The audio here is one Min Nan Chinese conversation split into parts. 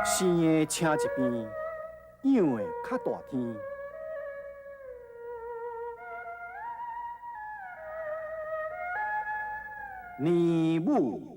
生的請一邊，養的較大天。年母。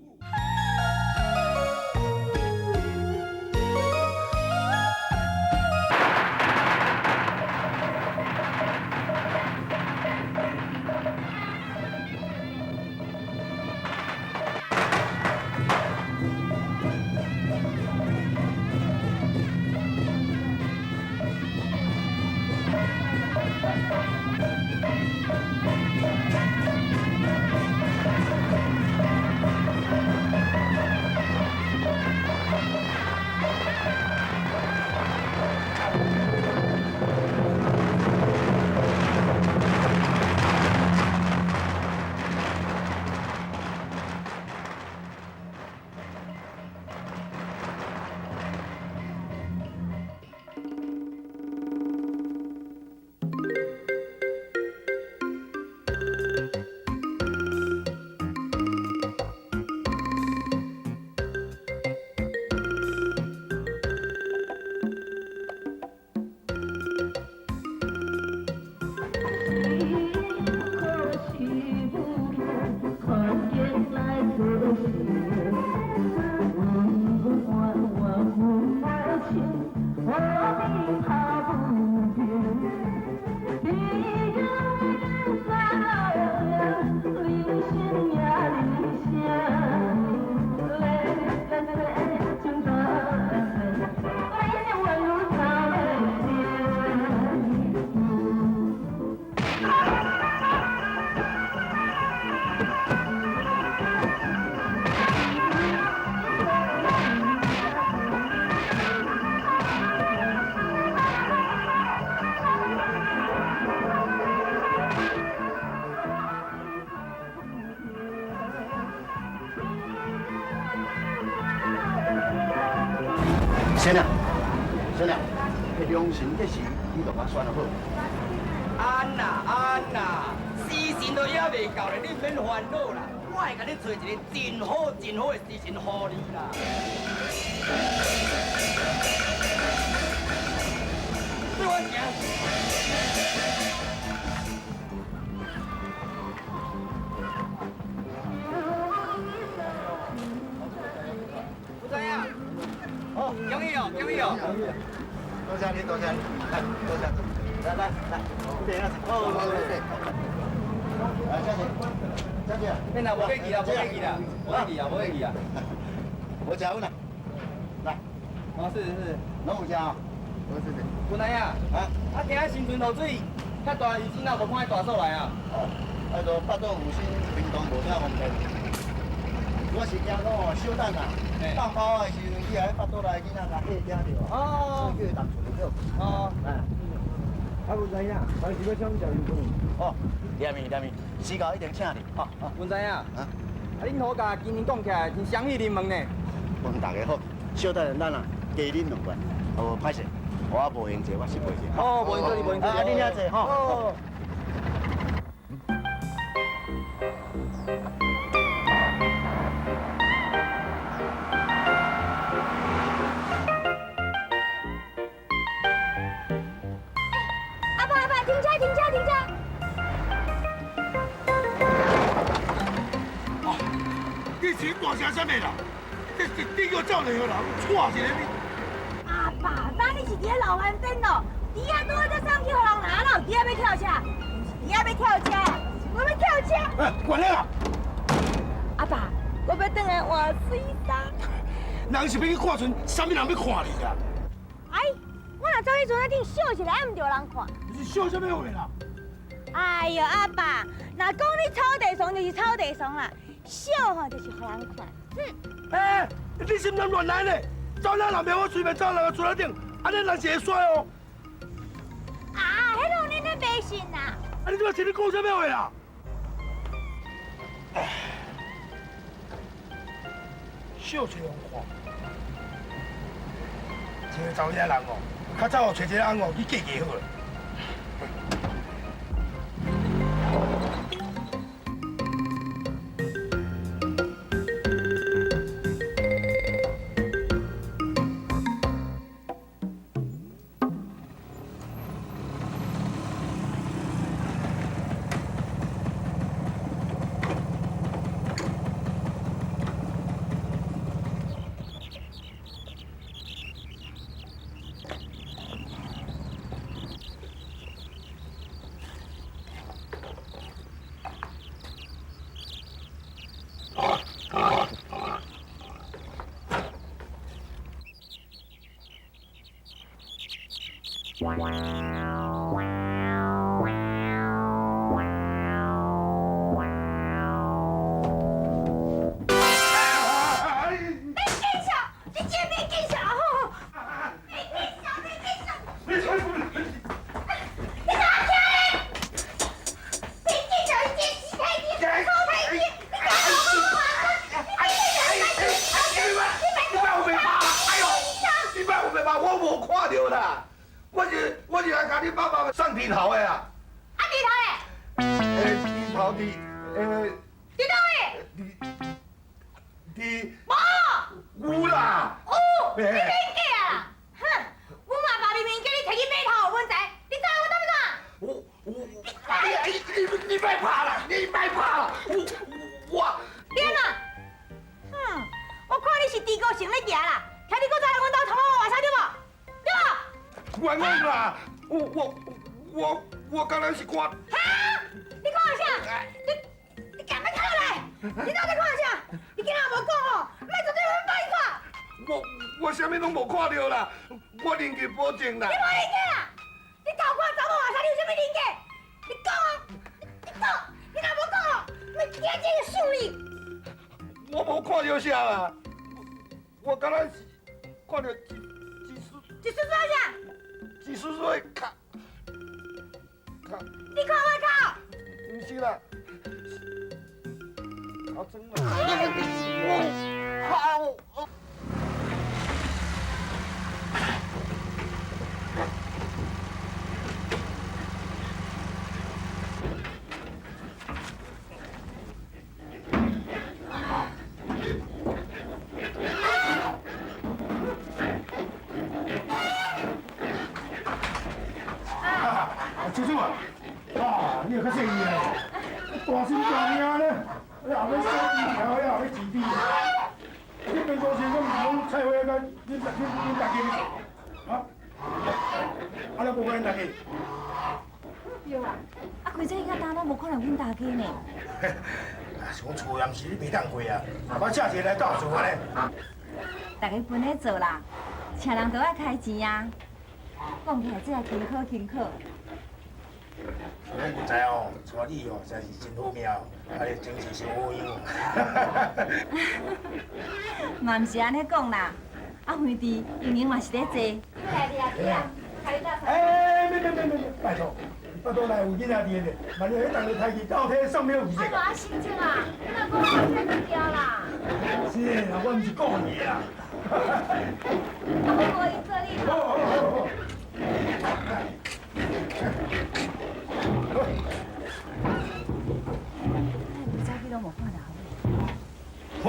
先生，先生，彼良辰吉时，你都共选好。安啦安啦，时辰都犹未到咧，你毋免烦恼啦，我會共你揣一个真好真好的时辰予你啦。對我行。有知影？哦，恭喜哦，恭喜哦！多謝你，多謝你，來，多謝，來來來，這邊啊，好，好，好，來，小姐，小姐，免啦，無客氣啦，無客氣啦，無客氣啊，無客氣啊，無食阮啦，來，哦，是是，攏有食哦，是是。有知影？啊，啊，今仔新春雨水較大，時陣若無看見大嫂來啊？哦，啊，就腹肚有心，平常無啥方便。我是驚講哦，小等啊，放包的時陣，去予腹肚內囡仔共嚇驚著，哦，所以叫伊同厝里哦，來。啊，文知影，當時欲請阮食油飯。哦，念伊念伊，時到一定請你。哦，文知影，啊，恁好家今年講起來真相喜臨門呢。問大家好，小等下咱啊加啉兩罐。哦，歹勢，我無閒坐，我失陪者。哦，無閒坐，無閒坐。啊，恁遐坐吼。阿爸阿爸，停車停車停車！哦，你是大聲啥物啦？這是頂個走兩個人，踹一个你。阿爸，當你是佇咧路岸邊咯，豬仔拄好才送去予人拿，哪有豬仔欲跳車？毋是豬仔欲跳車，是我欲跳車。哎，管你啦！阿爸，我欲轉來換水衫。人是欲去看船，啥物人欲看你啦？哎，我若走去船仔頂笑一下，也毋著人看。你是笑啥物話啦？哎喲，阿爸，若講你草地倯就是草地倯啦，笑吼就是予人看。哼！哎，你是毋通亂來呢？走哪人袂我隨便走人船仔頂，按呢人是會摔哦。啊，彼攏恁咧迷信啦！啊，你這擺是咧講啥物話啦？笑一人看，這個查某囝人哦，較早哦，揣一个翁哦去嫁嫁好了。别见笑，你这别见笑吼！别见笑，别见笑！你哪听嘞？别见笑，你这死太监，臭太监，你敢讲我话？你莫胡白哎呦！你莫胡白我无看著啦。我是来共你爸爸送甜头的啊。啊，甜头嘞？欸，甜头伫，欸。伫佗位？伫。无。有啦。有。你免假啦！哼，阮阿爸明明叫你提去买头，阮知，你知影我当欲怎？我，哎呀，你莫拍啦！你莫拍啦！我。你按怎？哼，我看你是猪高成咧行啦，听你阁再来阮兜偷我换衫对无？对无？冤枉啦！我敢若是看。哈！你看啥？你敢欲看落来？你到底看啥？你今仔无讲吼，莫绝对阮放你看。我啥物攏无看著啦，我人格保证啦。你无人格啦！你偷看查某换衫，你有啥物人格？你讲啊！你讲！你若无讲吼，莫今仔这个死你！我无看著啥啦，我敢若是看著一丝一丝丝啥？一丝丝的脚，脚。你看我脚？毋是啦，头装啦。我好。叔叔啊，啊，你也较细意咧，大心大命咧，你后尾洗猪条，还后尾饲猪，你平常时拢毋是讲菜花甲恁大家咧做，啊？啊，你无看恁大家？对啊，啊，开这遐当拢无看著阮大家呢。啊，是讲厝也毋是你袂当过啊，我请一个来斗做安尼。大家分咧做啦，请人都爱开钱啊。讲起来这也辛苦辛苦。我文才哦，娶你哦，实在是真好命，啊，你真是上好样。嘛毋是按呢讲啦，啊，园地明明嘛是咧坐。哎，免免免免，拜托，拜托来有囡仔伫咧，万一彼当日刣去倒体送庙去者。啊，心情啊，你若讲我退不掉啦。是啊，我毋是故意啦。啊，我无伊做你。好好好好。早起拢无看到。哇！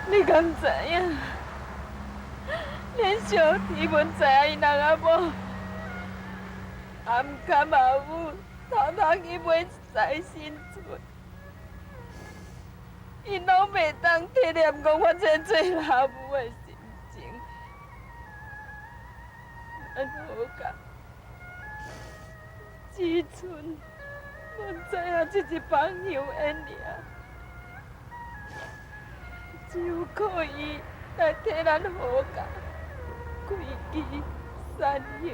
你敢知影？连小弟阮知影𪜶翁仔某暗崁阿母偷偷去买财神厝，𪜶拢袂当体谅讲我这做老母的心情。咱何家只剩阮知影这一放香烟尔，只有靠伊来替咱何家开枝散叶。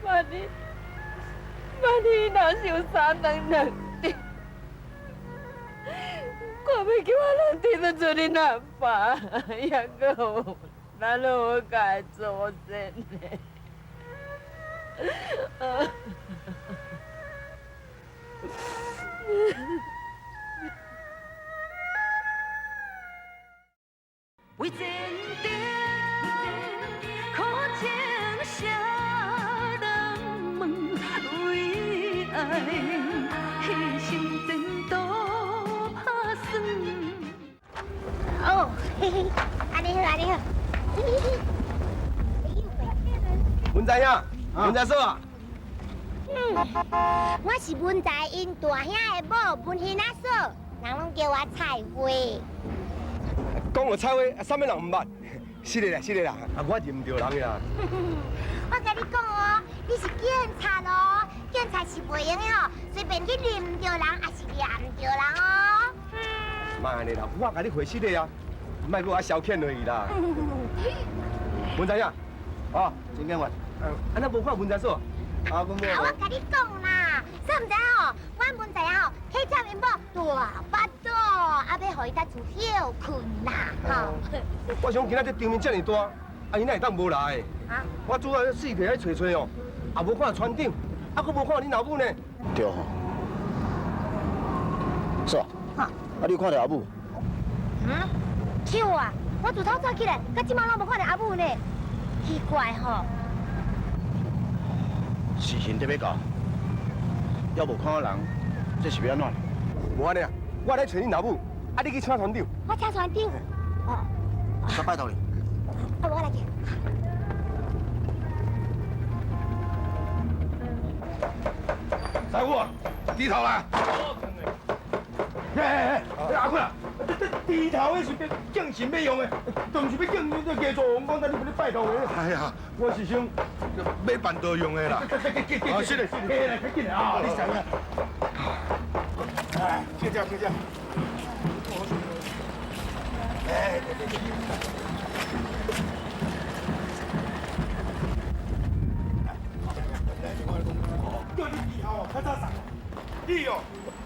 万一若受三顿两顿，看袂起我人提得出恁阿爸，犹阁有咱何家的祖先呢？为前程，苦情谁人问？为爱牺牲前途拍算。哦，嘿嘿，按呢好，按呢好。嘿嘿嘿。文才兄，文才嫂啊。我是文才𪜶大兄的某文欣阿嫂，人拢叫我菜花。讲到菜花，啊，啥物人毋捌？是的啦，是的啦，啊，我认著人啦。我共你讲哦，你是警察哦，警察是袂用的吼，隨便去認毋著人，也是掠毋著人哦。莫按呢啦，我共你回實的啊，莫閣我消遣落去啦。文知影，啊，陳警員，啊，咱無看文在所？啊，阮某。啊，我共你講啦，煞毋知吼，阮文知影吼，體貼𪜶某大腹肚，啊，欲予伊搭厝歇睏啦，吼。我想今仔這場面遮爾大，啊，伊哪會當無來？啊？我拄仔四界咧揣揣哦，也無看船長，啊，閣無看恁老母呢。對吼。是啊。啊，你有看著阿母？嗯？笑啊！我自透早起來，到這馬攏無看著阿母呢，奇怪吼。時辰得欲到，猶無看到人，這是欲按怎？無按呢啊，我來揣恁老母，啊，你去請船長。我請船長。哦。我拜託你。啊，我來去。師傅，低頭來。哎哎哎，阿坤啊，這低頭那是敬神欲用的，就毋是欲敬這家族王公，等你欲拜託的。哎呀，我是想欲辦道用的啦。啊，是的，是的，來，較緊來啊！你想啊。哎，謝謝，謝謝。哎，對對對。叫你以後較早送，你哦，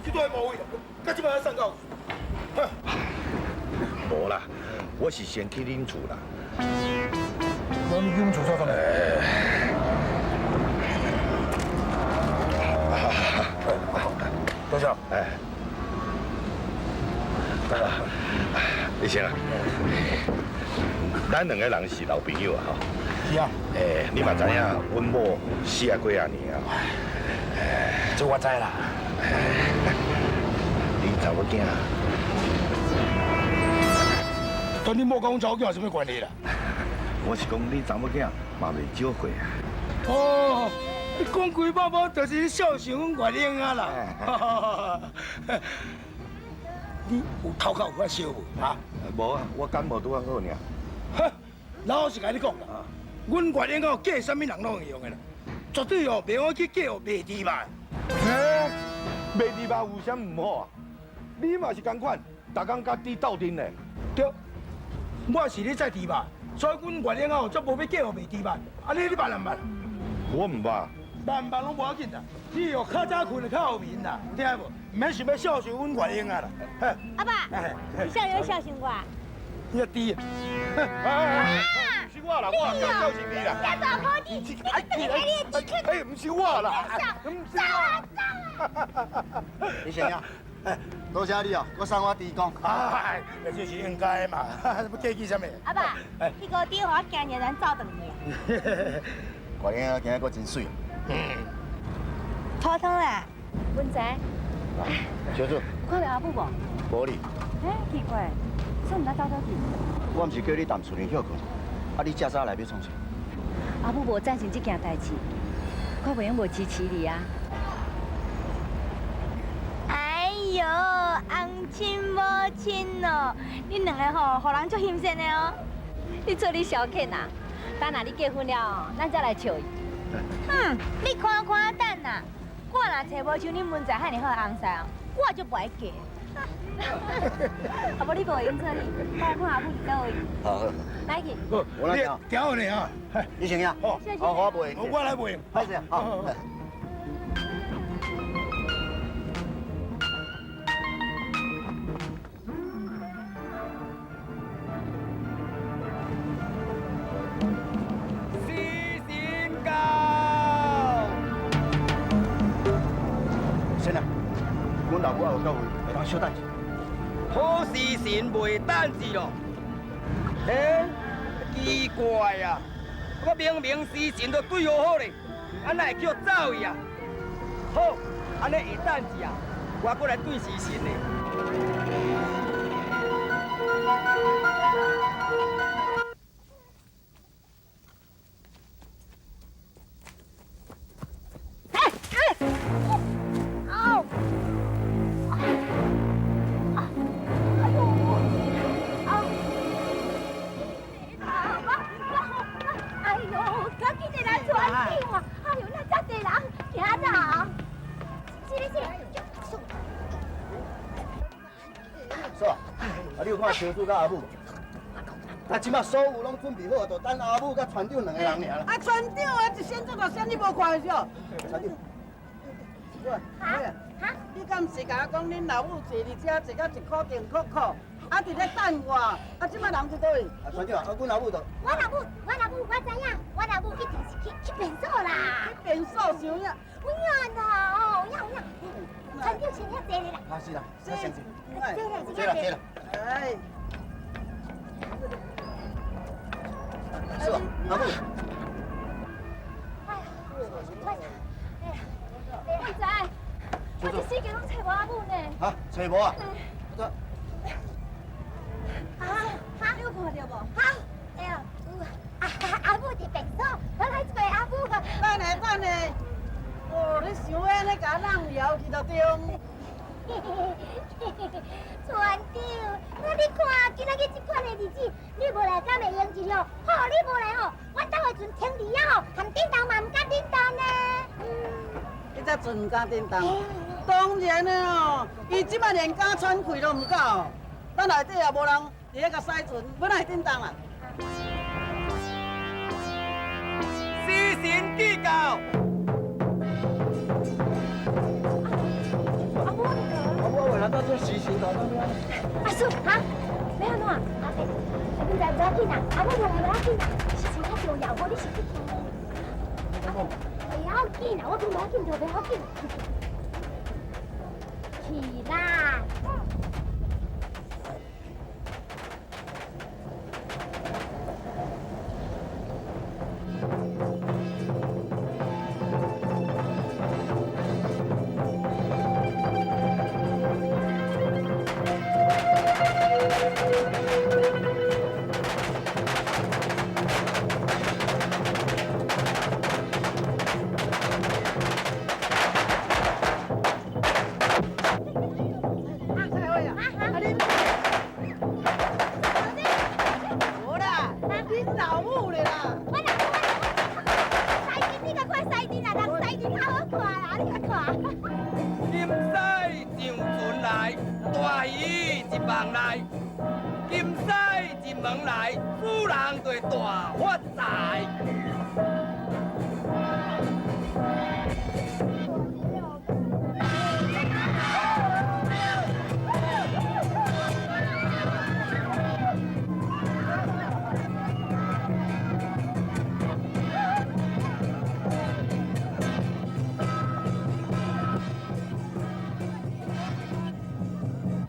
這段無位，到這擺才送到。無啦，我是先去恁厝啦。我去阮厝做創？多謝。哎，醫生啊，咱兩個人是老朋友啊，吼。是啊。哎，你嘛知影，阮某死啊幾仔年啊。這我知啦。恁查某囝。跟你某佮阮查某囝有啥物關係啦？我是講恁查某囝嘛袂少歲啊。哦，你講規某某就是孝順阮月英啊啦。你有頭殼有法燒無？哈？無啊，我感冒拄仔好爾。哈，老實共你講啦，阮月英哦嫁啥物人攏會用的啦，絕對哦袂用去嫁予賣豬肉的。嘿，賣豬肉有啥毋好啊？你嘛是仝款，逐工佮豬鬥陣咧。對，我是咧宰豬肉，所以阮月英哦，才無欲嫁予賣豬肉。啊，你捌毋捌？我毋捌。捌毋捌攏無要緊啦，你哦較早睏就較有眠啦，聽無？毋免想欲孝順阮月英啊啦。阿爸，你孝順孝順我？你個豬！唔是我啦，我孝順你啦。這大婆你，你你你哎，唔是我啦，唔是我。李先生，多謝你哦，閣送我豬公。哎，這是應該的嘛，欲客氣啥物？阿爸，彼個豬予我驚惹咱走轉去。月英今日閣真媠。嗯。普通啦，文仔。小主。看著阿母無？無哩。哎，奇怪，煞毋知走佗去。我毋是叫你踮厝裡歇睏，啊，你遮早來欲創啥？阿母無贊成這件代誌，我袂用無支持你啊。哎喲，翁親母親哦，恁兩个吼，予人足欣羨的哦。你做你消遣啊？等若你結婚了，咱才來笑伊。哼，你看看等啊，我若揣無像恁文仔遐爾好的翁婿哦，我就不愛嫁。啊，無你無會用做你，我來看阿母佇佗位。好，來去。我來行。行好呢哈。你先行。好，我袂用。我來袂用。歹勢，好。先生，阮老母也有到位，會當小等一下。好時辰袂等至咯。欸，奇怪啊！我明明時辰都對好好咧，啊哪會叫走去啊？好，按呢會等至啊，我閣來對時辰咧。哎呦，趕緊的來，船長啊！哎呦，咱有看秋子佮阿母无？啊，这马所有拢准备好，就等阿母佮船长两个人尔啦。啊，船长啊，一身这大身，你无看是哦？船长。哈哈，你敢毋是共我讲，恁老母坐伫遮坐到一箍定箍箍，啊，伫咧等我，啊，这马人伫佗位？啊，船长啊，阮老母就……我老母，我老母，我知影，我老母一定是去便所啦。去便所想影？有影啦，哦，有影有影。船长先遐坐咧啦。啊，是啦，是，先坐。坐啦，坐啦，坐啦。哎。是哦，阿母。哎呀，我，哎呀，我知。我这四间拢揣无阿母呢。哈，揣无啊？我。啊，哈，你有看到无？哈，哎呀，有啊，阿母伫便所，我来揣阿母。等下，等下，哦，你想安呢，共人摇去就对。船长，那你看，今仔日这款的日子，你无来敢会用一下？吼，你无来吼，我到的阵停伫遐吼，含叮当嘛毋敢叮当呢。彼只船毋敢叮当，当然的哦，伊这摆连敢喘气都毋够，咱内底也无人伫咧共驶船，欲哪会叮当啊？死神计较。阿母，阿母，我难道做死神到那边？阿叔，哈，欲按怎？阿伯，你知无要紧啦，阿母无来无要紧啦，事情较重要，无你是去听。袂要紧啦，我讲无要紧就袂要紧。去啦。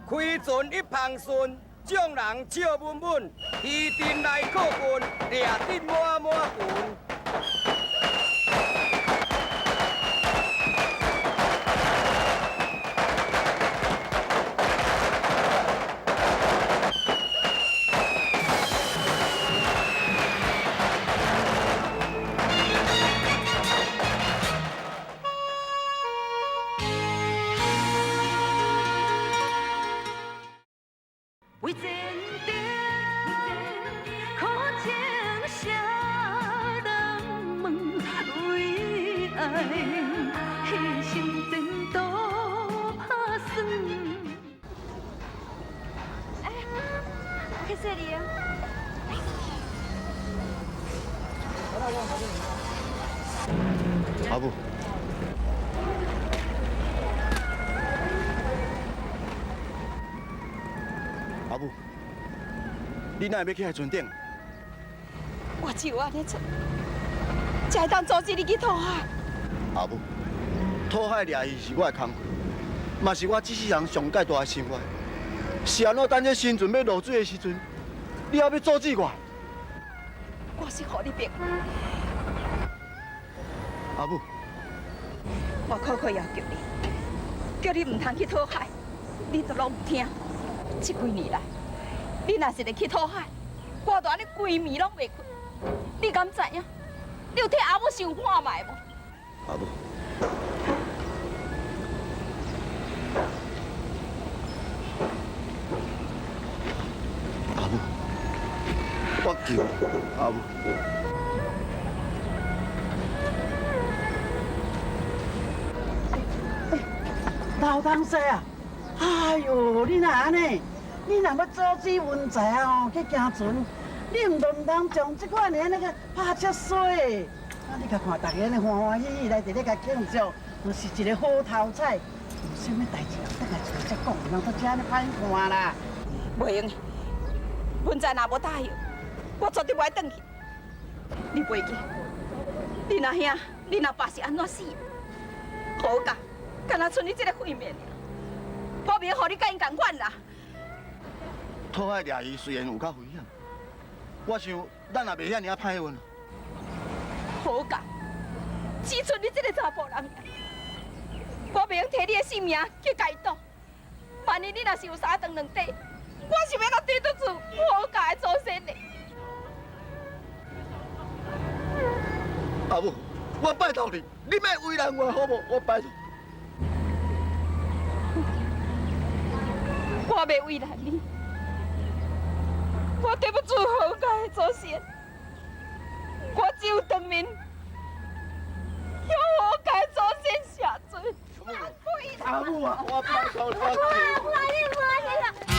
开船一帆顺，众人笑稳稳，鱼阵来靠近，掠得满满群。为前程，苦情谁人问？为爱牺牲前途拍算。哎，去洗你啊！阿母。阿母，你哪会欲去海船顶？我只有按呢做，才会当阻止你去讨海。阿母，讨海掠鱼是我的工课，嘛是我这世人上盖大的心愿。是按怎等这新船欲落水的时阵，你还欲阻止我？我是予你逼。阿母，我苦苦要求你，叫你毋通去讨海，你都拢毋听。这几年来，你若是会去讨海，我就按呢规暝拢袂睏。你敢知影？你有替阿母想看觅无？阿母，阿母，我求阿母。老东西啊！哎哟，你哪按呢？你若欲阻止文才哦去行船，你毋就毋通将這款的那個拍遮衰的。啊，你共看，大家按呢歡歡喜喜來佇咧共慶祝，就是一個好頭彩。有啥物代誌啊？轉來厝才講，毋通閣這按呢歹看啦。袂用的，文才若無答應，我絕對袂愛轉去。你袂記，恁阿兄、恁阿爸是按怎死的？何家，敢若賰你這个血面爾，我袂予你佮𪜶仝款啦。討海掠魚雖然有較危險，我想咱也袂遐爾仔歹運。好佳，只賰你這个查埔人爾，我袂用提你的性命去共伊賭。萬一你若是有三長兩短，我是欲按怎對得住何家的祖先呢？阿母，我拜託你，你莫為難我好無？我拜託。我袂為難你，我對不住何家的祖先，我只有當面向何家的祖先謝罪。阿母啊，我拜託你，我。阿母，你莫按呢啦。